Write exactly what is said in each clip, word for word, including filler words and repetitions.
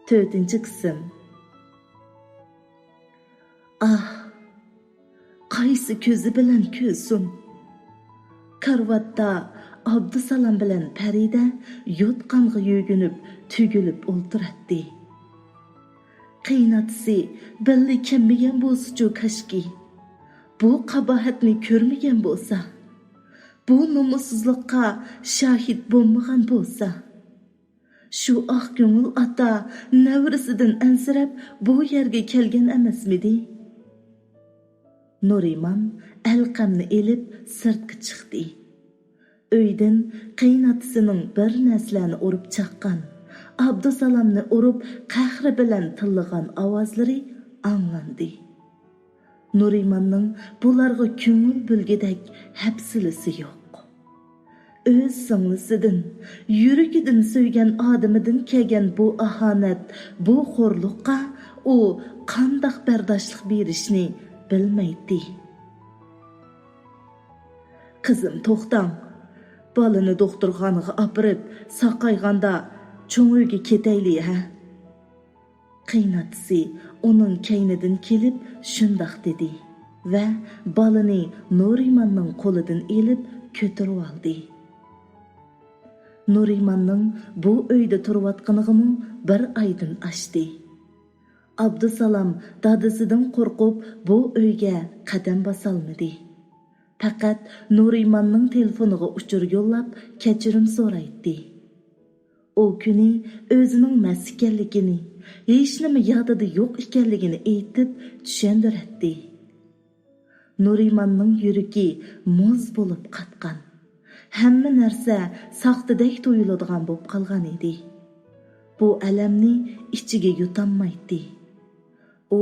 تۆتىنچى قىسىم. ئاھ، قايسى كۆزى بىلەن كۆرسۇن؟ كارىۋاتتا ئابدۇسالام بىلەن پەرىدە يوتقانغا يۆگىنىپ، تۈگۈلۈپ ئولتۇراتتى. قېيىنئاتىسى بىللە كەلمىگەن بولسىچۇ كاشكى. بۇ قاباھەتنى كۆرمىگەن بولسا، بۇ نومۇسسىزلىققا شاھىت بولمىغان بولسا. شۇ ئاق كۆڭۈل ئاتا نەۋرىسىدىن ئەنسىرەپ بۇ يەرگە كەلگەن ئەمەسمىدى؟ نۇرىمان ئەلقەمنى ئېلىپ سىرتقا چىقتى. ئۆيدىن قېيىنئاتىسىنىڭ بىر نەرسىلەرنى ئۇرۇپ چاققان، ئابدۇسالامنى ئۇرۇپ قەھرى بىلەن تىللىغان ئاۋازلىرى ئاڭلاندى. نۇرىماننىڭ بۇلارغا كۆڭۈل بۆلگۈدەك ھەپسىلىسى يوق. ئۆز سىڭلىسىدىن، يۈرىكىدىن سۆيگەن ئادىمىدىن كەلگەن بۇ ئاھانەت، بۇ خورلۇققا ئۇ قانداق بەرداشلىق بېرىشنى بىلمەيتتى. قىزىم، توختاڭ. بالىنى دوختۇرخانىغا ئاپىرىپ، ساقايغاندا چوڭ ئۆيگە كېتەيلى، ھە؟ قېيىنئاتىسى ئۇنىڭ كەينىدىن كېلىپ شۇنداق دېدى ۋە بالىنى نۇرىماننىڭ قولىدىن ئېلىپ كۆتۈرۈۋالدى. نۇرىماننىڭ بۇ ئۆيدە تۇرۇۋاتقىنىغىمۇ بىر ئايدىن ئاشتى. ئابدۇسالام دادىسىدىن قورقۇپ بۇ ئۆيگە قەدەم باسالمىدى. پەقەت نۇرىماننىڭ تېلېفونىغا ئۇچۇر يوللاپ كەچۈرۈم سورايتتى. ئۇ كۈنى ئۆزىنىڭ مەست ئىكەنلىكىنى، ھېچنېمە يادىدا يوق ئىكەنلىكىنى ئېيتىپ چۈشەندۈرەتتى. نۇرىماننىڭ يۈرىكى مۇز بولۇپ قاتقان. ھەممە نەرسە ساختىدەك تۇيۇلىدىغان بولۇپ قالغان ئىدى. بۇ ئەلەمنى ئىچىگە يۇتالمايتتى. ئۇ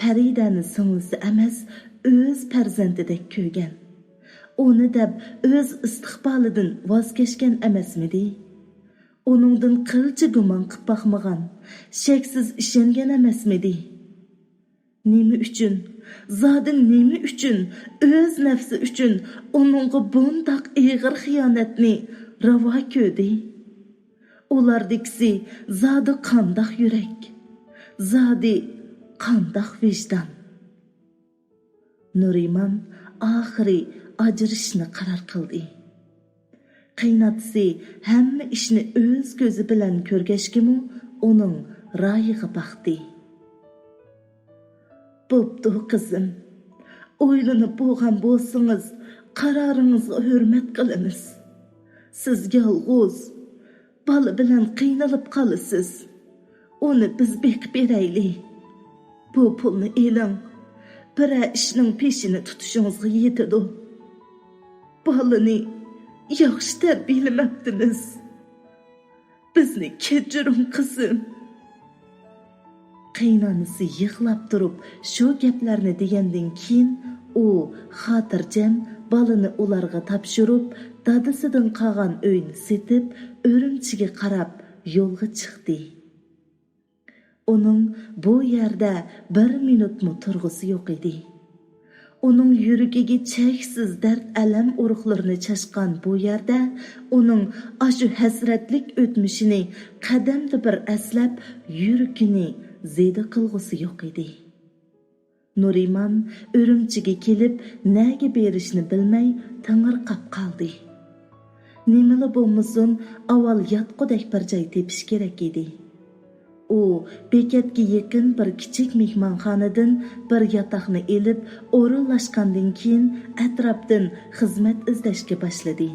پەرىدەنى سىڭلىسى ئەمەس، ئۆز پەرزەنتىدەك كۆرگەن. ئۇنى دەپ ئۆز ئىستىقبالىدىن ۋاز كەچكەن ئەمەسمىدى؟ ئۇنىڭدىن قىلچە گۇمان قىپ باقمىغان، شەكسىز ئىشەنگەن ئەمەسمىدى؟ نېمە ئۈچۈن، زادى نېمە ئۈچۈن، ئۆز نەپسى ئۈچۈن ئۇنىڭغا بۇنداق ئېغىر خىيانەتنى راۋا كۆردى؟ ئۇلاردىكىسى زادى قانداق يۈرەك؟ زادى قانداق ۋىجدان؟ نۇرىمان ئاخىرى ئاجرىشىشنى قارار قىلدى. قېيىنئاتىسى ھەممە ئىشنى ئۆز كۆزى بىلەن كۆرگەچكىمۇ ئۇنىڭ رايىغا باقتى. بوپتۇ، قىزىم. ئويلىنىپ بولغان بولسىڭىز، قارارىڭىزغا ھۆرمەت قىلىمىز. سىز يالغۇز، بالا بىلەن قىينىلىپ قالىسىز. ئۇنى بىز بېقىپ بېرەيلى. بۇ پۇلنى ئېلىڭ، بىرەر ئىشنىڭ پېشىنى تۇتۇشىڭىزغا يېتىدۇ. بالىنى ياخشى تەربىيەلىمەپتىمىز. بىزنى كەچۈرۈڭ، قىزىم. قېيىنئانىسى يىغلاپ تۇرۇپ شۇ گەپلەرنى دېگەندىن كېيىن، ئۇ خاتىرجەم بالىنى ئۇلارغا تاپشۇرۇپ، دادىسىدىن قالغان ئۆينى سېتىپ، ئۈرۈمچىگە قاراپ يولغا چىقتى. ئۇنىڭ بۇ يەردە بىر مىنۇتمۇ تۇرغۇسى يوق ئىدى. ئۇنىڭ يۈرىكىگە چەكسىز دەرد-ئەلەم ئۇرۇقلىرىنى چاچقان بۇ يەردە ئۇنىڭ ئاشۇ ھەسرەتلىك ئۆتمۈشىنى قەدەمدە بىر ئەسلەپ، يۈرىكىنى زېدە قىلغۇسى يوق ئىدى. نۇرىمان ئۈرۈمچىگە كېلىپ، نەگە بېرىشنى بىلمەي تېڭىرقاپ قالدى. نېمىلا بولمىسۇن، ئاۋۋال ياتقۇدەك بىر جاي تېپىش كېرەك ئىدى. ئۇ بېكەتكە يېقىن بىر كىچىك مېھمانخانىدىن بىر ياتاقنى ئېلىپ ئورۇنلاشقاندىن كېيىن، ئەتراپتىن خىزمەت ئىزدەشكە باشلىدى.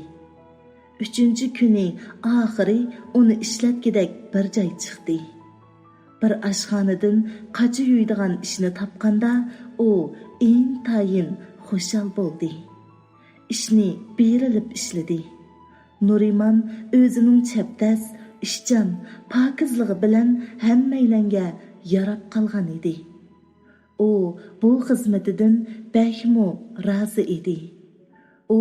ئۈچىنچى كۈنى ئاخىرى ئۇنى ئىشلەتكۈدەك بىر جاي چىقتى. بىر ئاشخانىدىن قاچا يۇيىدىغان ئىشنى تاپقاندا، ئۇ ئىنتايىن خۇشال بولدى. ئىشنى بېرىلىپ ئىشلىدى. نۇرىمان ئۆزىنىڭ چەپدەس، ئىشچان، پاكىزلىقى بىلەن ھەممەيلەنگە ياراپ قالغان ئىدى. ئۇ بۇ خىزمىتىدىن بەكمۇ رازى ئىدى. ئۇ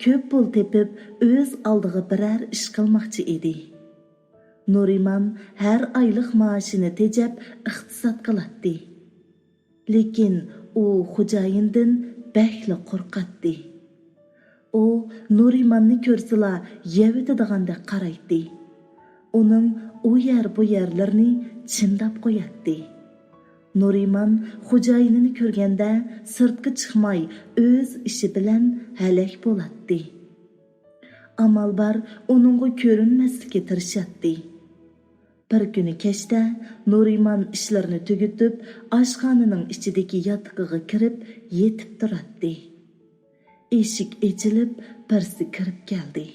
كۆپ پۇل تېپىپ، ئۆز ئالدىغا بىرەر ئىش قىلماقچى ئىدى. نۇرىمان ھەر ئايلىق مائاشىنى تېجەپ ئىقتىساد قىلاتتى. لېكىن ئۇ خوجايىندىن بەكلا قورقاتتى. ئۇ نۇرىماننى كۆرسىلا يەۋېتىدىغاندەك قارايتتى. ئۇنىڭ ئۇ يەر بۇ يەرلىرىنى چىمداپ قوياتتى. نۇرىمان خوجايىنىنى كۆرگەندە سىرتقا چىقماي ئۆز ئىشى بىلەن ھەلەك بولاتتى. ئامال بار ئۇنىڭغا كۆرۈنمەسلىككە تىرىشاتتى. بىر كۈنى كەچتە نۇرىمان ئىشلىرىنى تۈگىتىپ، ئاشخانىنىڭ ئىچىدىكى ياتىقىغا كىرىپ يېتىپ تۇراتتى. ئىشىك ئېچىلىپ، بىرسى كىرىپ كەلدى.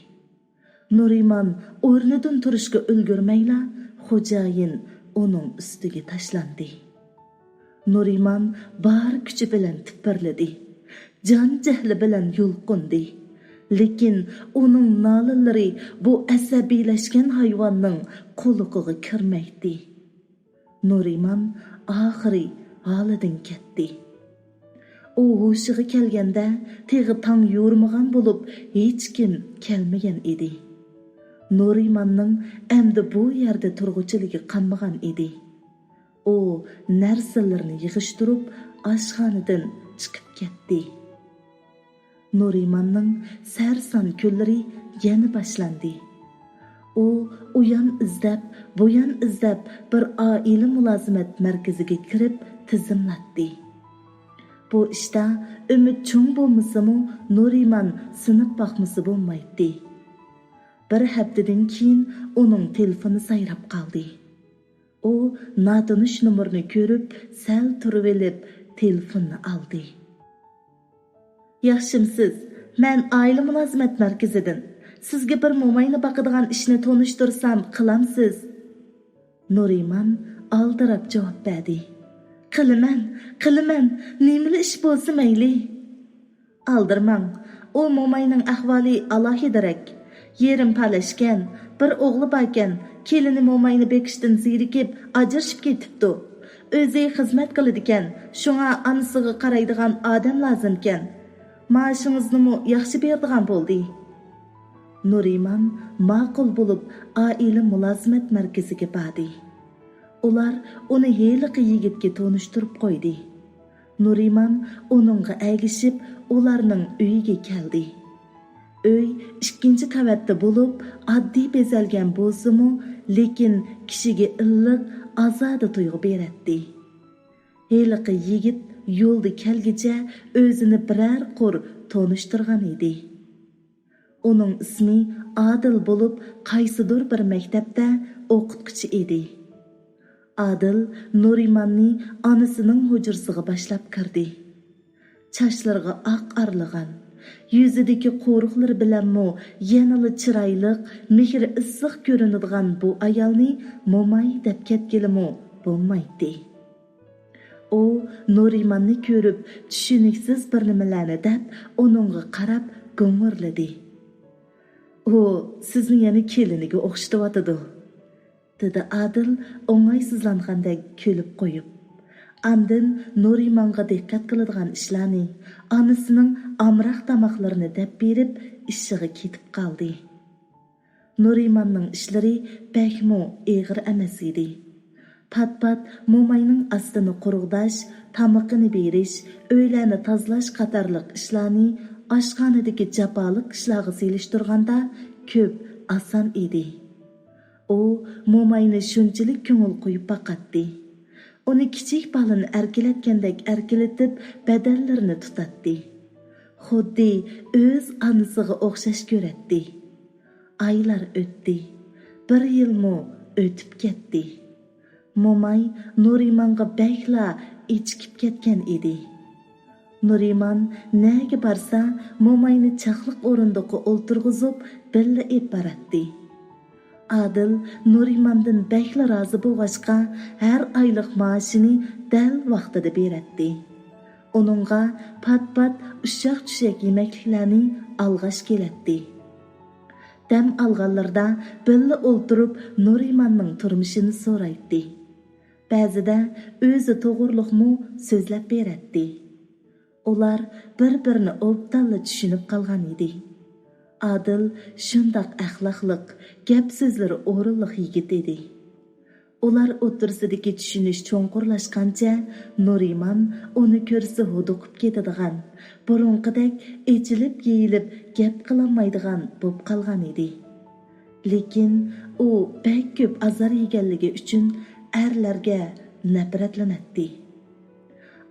نۇرىمان ئورنىدىن تۇرۇشقا ئۈلگۈرمەيلا، خوجايىن ئۇنىڭ ئۈستىگە تاشلاندى. نۇرىمان بار كۈچى بىلەن تىپىرلىدى. جان جەھلى بىلەن يۇلقۇندى. لېكىن ئۇنىڭ نالىلىرى بۇ ئەسەبىيلەشكەن ھايۋاننىڭ قۇلىقىغا كىرمەيتتى. نۇرىمان ئاخىرى ھالىدىن كەتتى. ئۇ ھوشىغا كەلگەندە تېخى تاڭ يورۇمىغان بولۇپ، ھېچكىم كەلمىگەن ئىدى. نۇرىماننىڭ ئەمدى بۇ يەردە تۇرغۇچىلىكى قالمىغان ئىدى. ئۇ نەرسىلىرىنى يىغىشتۇرۇپ، ئاشخانىدىن چىقىپ كەتتى. نۇرىماننىڭ سەرسان كۈنلىرى يەنە باشلاندى. ئۇ ئۇيان ئىزدەپ، بۇيان ئىزدەپ، بىر ئائىلە مۇلازىمەت مەركىزىگە كىرىپ تىزىملاتتى. بۇ ئىشتا ئۈمىد چوڭ بولمىسىمۇ، نۇرىمان سىنىپ باقمىسا بولمايتتى. بىر ھەپتىدىن كېيىن ئۇنىڭ تېلېفونى سايراپ قالدى. ئۇ ناتونۇش نومۇرنى كۆرۈپ، سەل تۇرۇۋېلىپ، تېلېفوننى ئالدى. ياخشىمسىز؟ مەن ئائىلە مۇلازىمەت مەركىزىدىن. سىزگە بىر موماينى باقىدىغان ئىشنى تونۇشتۇرسام، قىلامسىز؟ نۇرىمان ئالدىراپ جاۋاب بەردى. قىلىمەن، قىلىمەن، نېمىلا ئىش بولسا مەيلى. ئالدىرىماڭ، ئۇ موماينىڭ ئەھۋالى ئالاھىدىرەك. يېرىم پالەچكەن، بىر ئوغلى باركەن، كېلىنى موماينى بېقىشتىن زېرىكىپ ئاجرىشىپ كېتىپتۇ. ئۆزى خىزمەت قىلىدىكەن، شۇڭا ئانىسىغا قارايدىغان ئادەم لازىمكەن. مائاشىڭىزنىمۇ ياخشى بېرىدىغان بولدى. نۇرىمان ماقۇل بولۇپ، ئائىلە مۇلازىمەت مەركىزىگە باردى. ئۇلار ئۇنى ھېلىقى يىگىتكە تونۇشتۇرۇپ قويدى. نۇرىمان ئۇنىڭغا ئەگىشىپ، ئۇلارنىڭ ئۆيىگە كەلدى. ئۆي ئىككىنچى قەۋەتتە بولۇپ، ئاددىي بېزەلگەن بولسىمۇ، لېكىن كىشىگە ئىللىق، ئازادە تۇيغۇ بېرەتتى. ھېلىقى يىگىت يولدا كەلگۈچە ئۆزىنى بىرەر قۇر تونۇشتۇرغان ئىدى. ئۇنىڭ ئىسمى ئادىل بولۇپ، قايسىدۇر بىر مەكتەپتە ئوقۇتقۇچى ئىدى. ئادىل نۇرىماننى ئانىسىنىڭ ھۇجرىسىغا باشلاپ كىردى. چاچلىرىغا ئاق ئارىلىغان، يۈزىدىكى قورۇقلىرى بىلەنمۇ يەنىلا چىرايلىق، مېھرى ئىسسىق كۆرۈنىدىغان بۇ ئايالنى موماي دەپ كەتكىلىمۇ بولمايتتى. ئۇ نۇرىماننى كۆرۈپ، چۈشىنىكسىز بىر نېمىلەرنى دەپ، ئۇنىڭغا قاراپ گۇڭۇرلىدى. «ئۇ سىزنى يەنە كېلىنىگە ئوخشىتىۋاتىدۇ»، دېدى ئادىل ئوڭايسىزلانغاندەك كۈلۈپ قويۇپ. ئاندىن نۇرىمانغا دىققەت قىلىدىغان ئىشلارنى، ئانىسىنىڭ ئامراق تاماقلىرىنى دەپ بېرىپ، ئىشىغا كېتىپ قالدى. نۇرىماننىڭ ئىشلىرى بەكمۇ ئېغىر ئەمەس ئىدى. پات-پات موماينىڭ ئاستىنى قۇرغۇداش، تامىقىنى بېرىش، ئۆيلەرنى تازىلاش قاتارلىق ئىشلارنى ئاشخانىدىكى جاپالىق ئىشلارغا سېلىشتۇرغاندا كۆپ ئاسان ئىدى. ئۇ موماينى شۇنچىلىك كۆڭۈل قويۇپ باقاتتى. ئۇنى كىچىك بالىنى ئەركىلەتكەندەك ئەركىلىتىپ، بەدەنلىرىنى تۇتاتتى. خۇددى ئۆز ئانىسىغا ئوخشاش كۆرەتتى. ئايلار ئۆتتى. بىر يىلمۇ ئۆتۈپ كەتتى. موماي نۇرىمانغا بەكلا ئېچىقىپ كەتكەن ئىدى. نۇرىمان نەگە بارسا، موماينى چاقلىق ئورۇندۇققا ئولتۇرغۇزۇپ، بىللە ئېلىپ باراتتى. ئادىل نۇرىماندىن بەكلا رازى بولغاچقا، ھەر ئايلىق مائاشىنى دەل ۋاقتىدا بېرەتتى. ئۇنىڭغا پات-پات ئۇششاق-چۈششەك يېمەكلىكلەرنى ئالغاچ كېلەتتى. دەم ئالغانلىرىدا بىللە ئولتۇرۇپ نۇرىماننىڭ تۇرمۇشىنى سورايتتى. بەزىدە ئۆزى توغرۇلۇقمۇ سۆزلەپ بېرەتتى. ئۇلار بىر-بىرىنى ئوبدانلا چۈشىنىپ قالغان ئىدى. ئادىل شۇنداق ئەخلاقلىق، گەپ-سۆزلىرى ئورۇنلۇق يىگىت ئىدى. ئۇلار ئوتتۇرىسىدىكى چۈشىنىش چوڭقۇرلاشقانچە، نۇرىمان ئۇنى كۆرسە ھودۇقۇپ كېتىدىغان، بۇرۇنقىدەك ئېچىلىپ-يېيىلىپ گەپ قىلالمايدىغان بولۇپ قالغان ئىدى. لېكىن ئۇ بەك كۆپ ئازار يېگەنلىكى ئۈچۈن ئەرلەرگە نەپرەتلىنەتتى.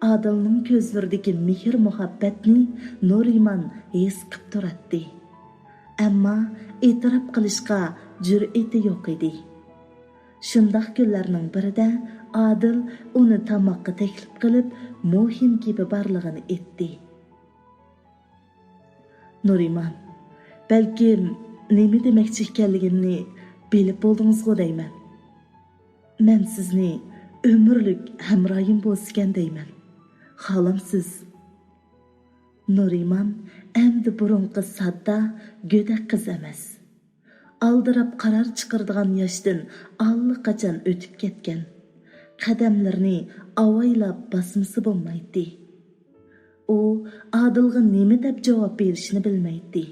ئادىلنىڭ كۆزلىرىدىكى مېھىر-مۇھەببەتنى نۇرىمان ھېس قىپ تۇراتتى. ئەمما ئېتىراپ قىلىشقا جۈرئىتى يوق ئىدى. شۇنداق كۈنلەرنىڭ بىرىدە ئادىل ئۇنى تاماققا تەكلىپ قىلىپ، مۇھىم گېپى بارلىقىنى ئېيتتى. نۇرىمان، بەلكىم نېمە دېمەكچى ئىكەنلىكىمنى بىلىپ بولدىڭىزغۇ دەيمەن. مەن سىزنى ئۆمۈرلۈك ھەمراھىم بولسىكەن دەيمەن. خالامسىز؟ نۇرىمان ئەمدى بۇرۇنقى ساددا، گۆدەك قىز ئەمەس. ئالدىراپ قارار چىقىرىدىغان ياشتىن ئاللىقاچان ئۆتۈپ كەتكەن. قەدەملىرىنى ئاۋايلاپ باسمىسا بولمايتتى. ئۇ ئادىلغا نېمە دەپ جاۋاب بېرىشنى بىلمەيتتى.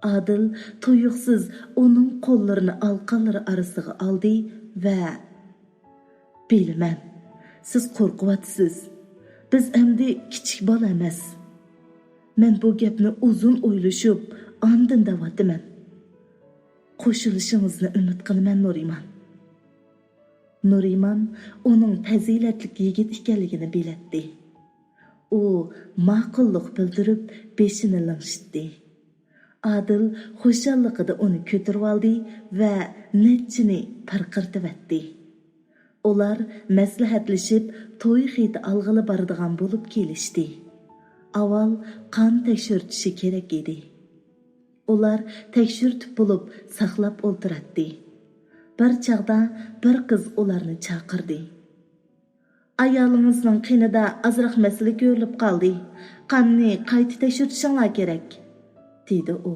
ئادىل تۇيۇقسىز ئۇنىڭ قوللىرىنى ئالىقانلىرى ئارىسىغا ئالدى ۋە، بىلىمەن، سىز قورقۇۋاتىسىز. بىز ئەمدى كىچىك بالا ئەمەس. مەن بۇ گەپنى ئۇزۇن ئويلىشىپ، ئاندىن دەۋاتىمەن. قوشۇلۇشىڭىزنى ئۈمىد قىلىمەن، نۇرىمان. نۇرىمان ئۇنىڭ پەزىلەتلىك يىگىت ئىكەنلىكىنى بىلەتتى. ئۇ ماقۇللۇق بىلدۈرۈپ، بېشىنى لىڭشىتتى. ئادىل خۇشاللىقىدا ئۇنى كۆتۈرۈۋالدى ۋە نەچچىنى پىرقىرىتىۋەتتى. ئۇلار مەسلىھەتلىشىپ، توي خېتى ئالغىلى بارىدىغان بولۇپ كېلىشتى. ئاۋۋال قان تەكشۈرتۈشى كېرەك ئىدى. ئۇلار تەكشۈرتۈپ بولۇپ ساقلاپ ئولتۇراتتى. بىر چاغدا بىر قىز ئۇلارنى چاقىردى. «ئايالىڭىزنىڭ قېنىدا ئازراق مەسىلە كۆرۈلۈپ قالدى. قاننى قايتا تەكشۈرتۈشۈڭلار كېرەك»، دېدى ئۇ.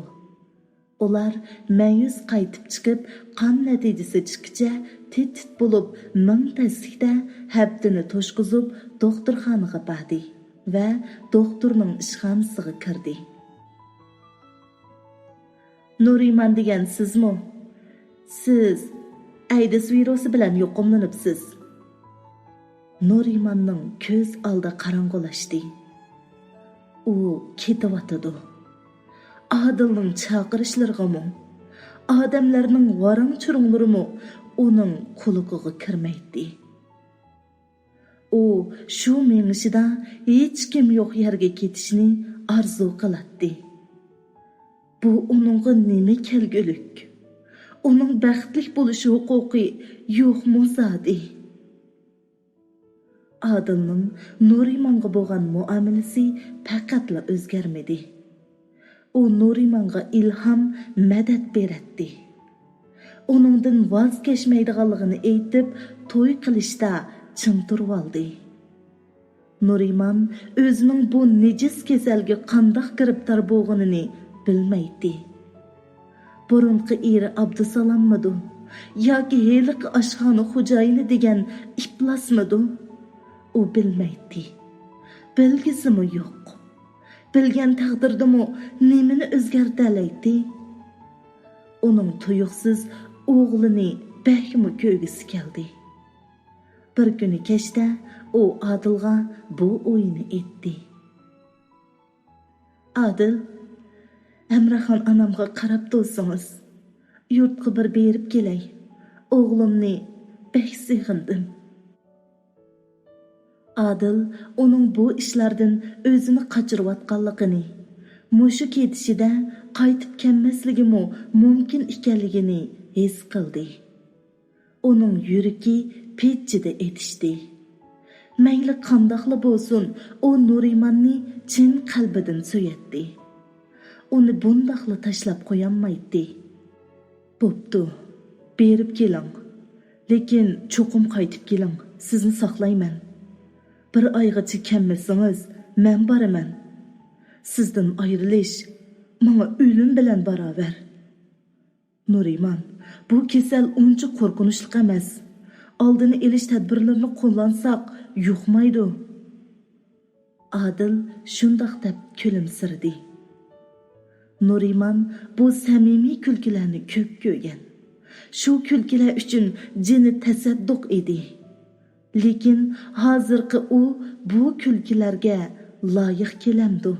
ئۇلار مەيۈس قايتىپ چىقىپ، قان نەتىجىسى چىققىچە تىت-تىت بولۇپ مىڭ تەسلىكتە ھەپتىنى توشقۇزۇپ دوختۇرخانىغا باردى ۋە دوختۇرنىڭ ئىشخانىسىغا كىردى. نۇرىمان دېگەن سىزمۇ؟ سىز ئەيدىز ۋىرۇسى بىلەن يۇقۇملىنىپسىز. نۇرىماننىڭ كۆز ئالدى قاراڭغۇلاشتى. ئۇ كېتىۋاتىدۇ. ئادىلنىڭ چاقىرىشلىرىغىمۇ، ئادەملەرنىڭ ۋاراڭ-چۇرۇڭلىرىمۇ ئۇنىڭ قۇلىقىغا كىرمەيتتى. ئۇ شۇ مېڭىشىدا ھېچكىم يوق يەرگە كېتىشنى ئارزۇ قىلاتتى. بۇ ئۇنىڭغا نېمە كەلگۈلۈك؟ ئۇنىڭ بەختلىك بولۇش ھوقۇقى يوقمۇ زادى؟ ئادىلنىڭ نۇرىمانغا بولغان مۇئامىلىسى پەقەتلا ئۆزگەرمىدى. ئۇ نۇرىمانغا ئىلھام، مەدەت بېرەتتى. ئۇنىڭدىن ۋاز كەچمەيدىغانلىقىنى ئېيتىپ، توي قىلىشتا چىڭ تۇرۇۋالدى. نۇرىمان ئۆزىنىڭ بۇ نىجىس كېسەلگە قانداق گىرىپتار بولغىنىنى بىلمەيتتى. بۇرۇنقى ئېرى ئابدۇسالاممىدۇ ياكى ھېلىقى ئاشخانا خوجايىنى دېگەن ئىپلاسمىدۇ؟ ئۇ بىلمەيتتى. بىلگۈسىمۇ يوق. بىلگەن تەقدىردىمۇ نېمىنى ئۆزگەرتەلەيتتى؟ ئۇنىڭ تۇيۇقسىز ئوغلىنى بەكمۇ كۆرگۈسى كەلدى. بىر كۈنى كەچتە ئۇ ئادىلغا بۇ ئويىنى ئېيتتى. ئادىل، ھەمراخان ئانامغا قاراپ تۇرسىڭىز، يۇرتقا بىر بېرىپ كېلەي. ئوغلۇمنى بەك سېغىندىم. ئادىل ئۇنىڭ بۇ ئىشلاردىن ئۆزىنى قاچۇرۇۋاتقانلىقىنى، مۇشۇ كېتىشىدە قايتىپ كەلمەسلىكىمۇ مۇمكىن ئىكەنلىكىنى ھېس قىلدى. ئۇنىڭ يۈرىكى پىچىدە ئېتىشتى. مەيلى قانداقلا بولسۇن، ئۇ نۇرىماننى چىن قەلبىدىن سۆيەتتى. ئۇنى بۇنداقلا تاشلاپ قويالمايتتى. بوپتۇ، بېرىپ كېلىڭ. لېكىن چوقۇم قايتىپ كېلىڭ، سىزنى ساقلايمەن. بىر ئايغىچە كەلمىسىڭىز، مەن بارىمەن. سىزدىن ئايرىلىش ماڭا ئۆلۈم بىلەن باراۋەر. نۇرىمان، بۇ كېسەل ئۇنچە قورقۇنچلۇق ئەمەس. ئالدىنى ئېلىش تەدبىرلىرىنى قوللانساق يۇقمايدۇ. ئادىل شۇنداق دەپ كۈلۈمسىرىدى. نۇرىمان بۇ سەمىمىي كۈلكىلەرنى كۆپ كۆرگەن. شۇ كۈلكىلەر ئۈچۈن جېنى تەسەددۇق ئىدى. لېكىن ھازىرقى ئۇ بۇ كۈلكىلەرگە لايىق كېلەمدۇ؟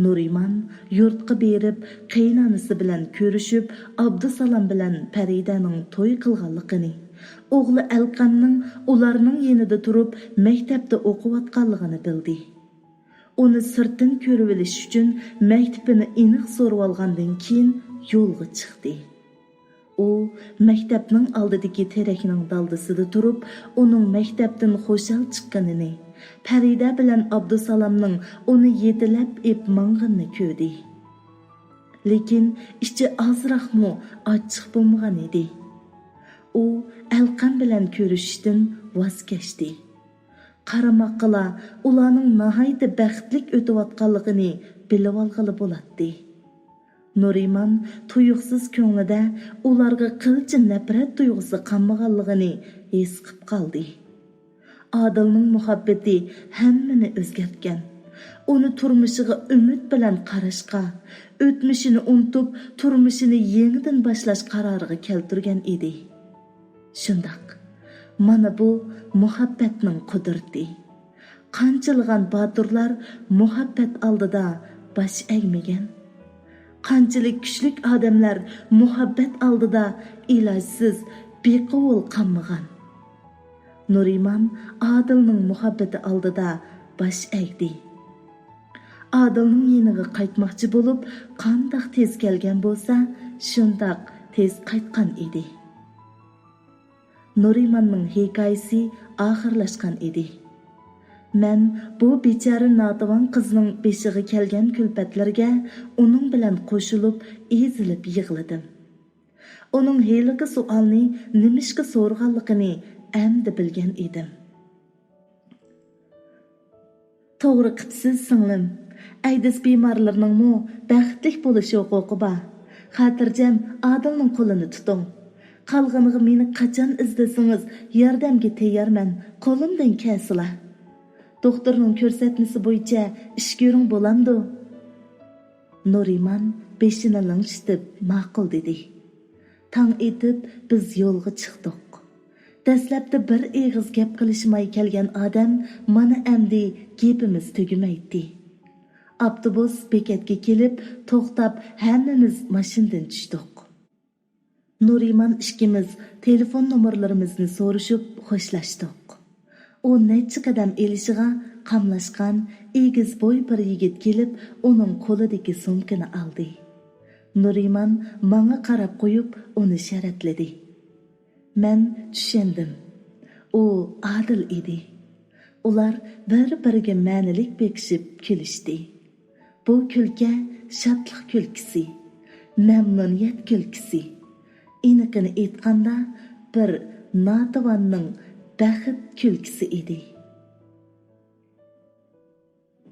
نۇرىمان يۇرتقا بېرىپ، قېيىنئانىسى بىلەن كۆرۈشۈپ، ئابدۇسالام بىلەن پەرىدەنىڭ توي قىلغانلىقىنى، ئوغلى ئەلقەمنىڭ ئۇلارنىڭ يېنىدا تۇرۇپ مەكتەپتە ئوقۇۋاتقانلىقىنى بىلدى. ئۇنى سىرتتىن كۆرۈۋېلىش ئۈچۈن مەكتىپىنى ئېنىق سورىۋالغاندىن كېيىن يولغا چىقتى. ئۇ مەكتەپنىڭ ئالدىدىكى تېرەكنىڭ دالدىسىدا تۇرۇپ، ئۇنىڭ مەكتەپتىن خۇشال چىققىنىنى، پەرىدە بىلەن ئابدۇسالامنىڭ ئۇنى يېتىلەپ ئېپ ماڭغىنىنى كۆردى. لېكىن ئىچى ئازراقمۇ ئاچچىق بولمىغان ئىدى. ئۇ ئەلقەم بىلەن كۆرۈشۈشتىن ۋاز كەچتى. قارىماققىلا ئۇلارنىڭ ناھايىتى بەختلىك ئۆتۈۋاتقانلىقىنى بىلىۋالغىلى بولاتتى. نۇرىمان تۇيۇقسىز كۆڭلىدە ئۇلارغا قىلچە نەپرەت تۇيغۇسى قالمىغانلىقىنى ھېس قىپ قالدى. ئادىلنىڭ مۇھەببىتى ھەممىنى ئۆزگەرتكەن. ئۇنى تۇرمۇشىغا ئۈمىد بىلەن قاراشقا، ئۆتمۈشىنى ئۇنتۇپ، تۇرمۇشىنى يېڭىدىن باشلاش قارارىغا كەلتۈرگەن ئىدى. شۇنداق، مانا بۇ مۇھەببەتنىڭ قۇدرىتى. قانچىلىغان باتۇرلار مۇھەببەت ئالدىدا باش ئەگمىگەن. قانچىلىك كۈچلۈك ئادەملەر مۇھەببەت ئالدىدا ئىلاجسىز بىقوۋۇل قالمىغان. نۇرىمان ئادىلنىڭ مۇھەببىتى ئالدىدا باش ئەگدى. ئادىلنىڭ يېنىغا قايتماقچى بولۇپ، قانداق تېز كەلگەن بولسا، شۇنداق تېز قايتقان ئىدى. نۇرىماننىڭ ھېكايىسى ئاخىرلاشقان ئىدى. مەن بۇ بىچارە ناتىۋان قىزنىڭ بېشىغا كەلگەن كۈلپەتلەرگە ئۇنىڭ بىلەن قوشۇلۇپ ئېزىلىپ يىغلىدىم. ئۇنىڭ ھېلىقى سوئالنى نېمىشقا سورىغانلىقىنى ئەمدى بىلگەن ئىدىم. توغرا قىپسىز، سىڭلىم. ئەيدىز بىمارلىرىنىڭمۇ بەختلىك بولۇش ھوقۇقى بار. خاتىرجەم ئادىلنىڭ قولىنى تۇتۇڭ. قالغىنىغا مېنى قاچان ئىزدىسىڭىز، ياردەمگە تەييارمەن، قولۇمدىن كەلسىلا. دوختۇرنىڭ كۆرسەتمىسى بويىچە ئىش كۆرۈڭ، بولامدۇ؟ نۇرىمان بېشىنى لىڭشىتىپ ماقۇل دېدى. تاڭ ئېتىپ بىز يولغا چىقتۇق. دەسلەپتە بىر ئېغىز گەپ قىلىشماي كەلگەن ئادەم مانا ئەمدى گېپىمىز تۈگىمەيتتى. ئاپتوبۇس بېكەتكە كېلىپ توختاپ، ھەممىمىز ماشىنىدىن چۈشتۇق. نۇرىمان ئىككىمىز تېلېفون نومۇرلىرىمىزنى سورىشىپ خوشلاشتۇق. ئۇ نەچچە قەدەم ئېلىشىغا قاملاشقان ئېگىز بوي بىر يىگىت كېلىپ، ئۇنىڭ قولىدىكى سومكىنى ئالدى. نۇرىمان ماڭا قاراپ قويۇپ، ئۇنى شەرەتلىدى. مەن چۈشەندىم. ئۇ ئادىل ئىدى. ئۇلار بىر-بىرىگە مەنىلىك بېقىشىپ كۈلۈشتى. بۇ كۈلكە شادلىق كۈلكىسى، مەمنۇنىيەت كۈلكىسى، ئېنىقىنى ئېيتقاندا، بىر ناتىۋاننىڭ بەخت كۈلكىسى ئىدى.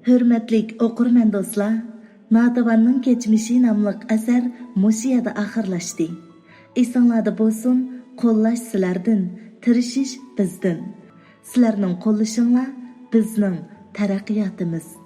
ھۆرمەتلىك ئوقۇرمەن دوستلار، ناتىۋاننىڭ كەچمىشى ناملىق ئەسەر مۇشۇ يەردە ئاخىرلاشتى. ئېسىڭلاردا بولسۇن، قوللاش سىلەردىن، تىرىشىش بىزدىن. سىلەرنىڭ قوللىشىڭلار بىزنىڭ تەرەققىياتىمىز.